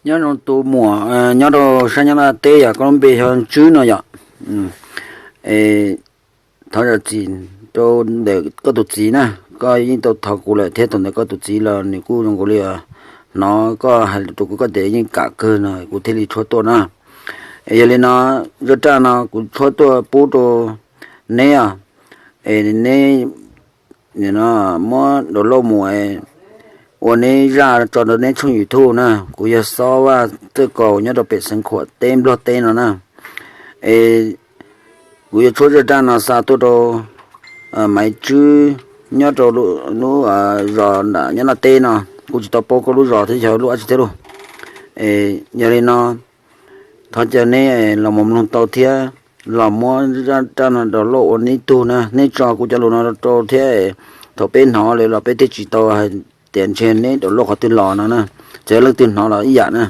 Nyob zoo tus muam nyob rau sab Nyab Laj teb yom, koj lub npe yog Ntswb no yom. Es thov zam txim rau ntawm koj tus txiv na, koj yeej tau thov kuv lawm thiab. Thaum ntawd koj tus txiv los nws kuj zoo nkaus li hnov koj hais rau kuv, koj tias yeej kam kawg no kuv thiaj li tshuab tuaj na. Es yog li no, zaj raj no kuv tshuab tuaj pub rau neb os. Es neb muab download mus ua neb zaj tso rau neb tshooj YouTube na. Kuv yog Xob Vaj Txawj Kaus nyob rau pem Xeev Khuam teb Nplog teb no na. Es kuv yuav tshuab zaj raj no xa tuaj rau Maiv Tswb nyob rau lub zos nram Nyab Laj teb no. Kuv tsis tau paub koj lub zos thiab yog lub dab tsi thiab lauj. Yog li no, thov caw neb los mus mloog tau thiab los muab zaj raj no download ua neb tug na. Neb tso kuv cov lus no rau thiab, thaum peb hnov lawm los peb thiaj tsis tau hais tias ntshe neb download qhov twg los no na. Txawm leej twg hnov los ib yam na.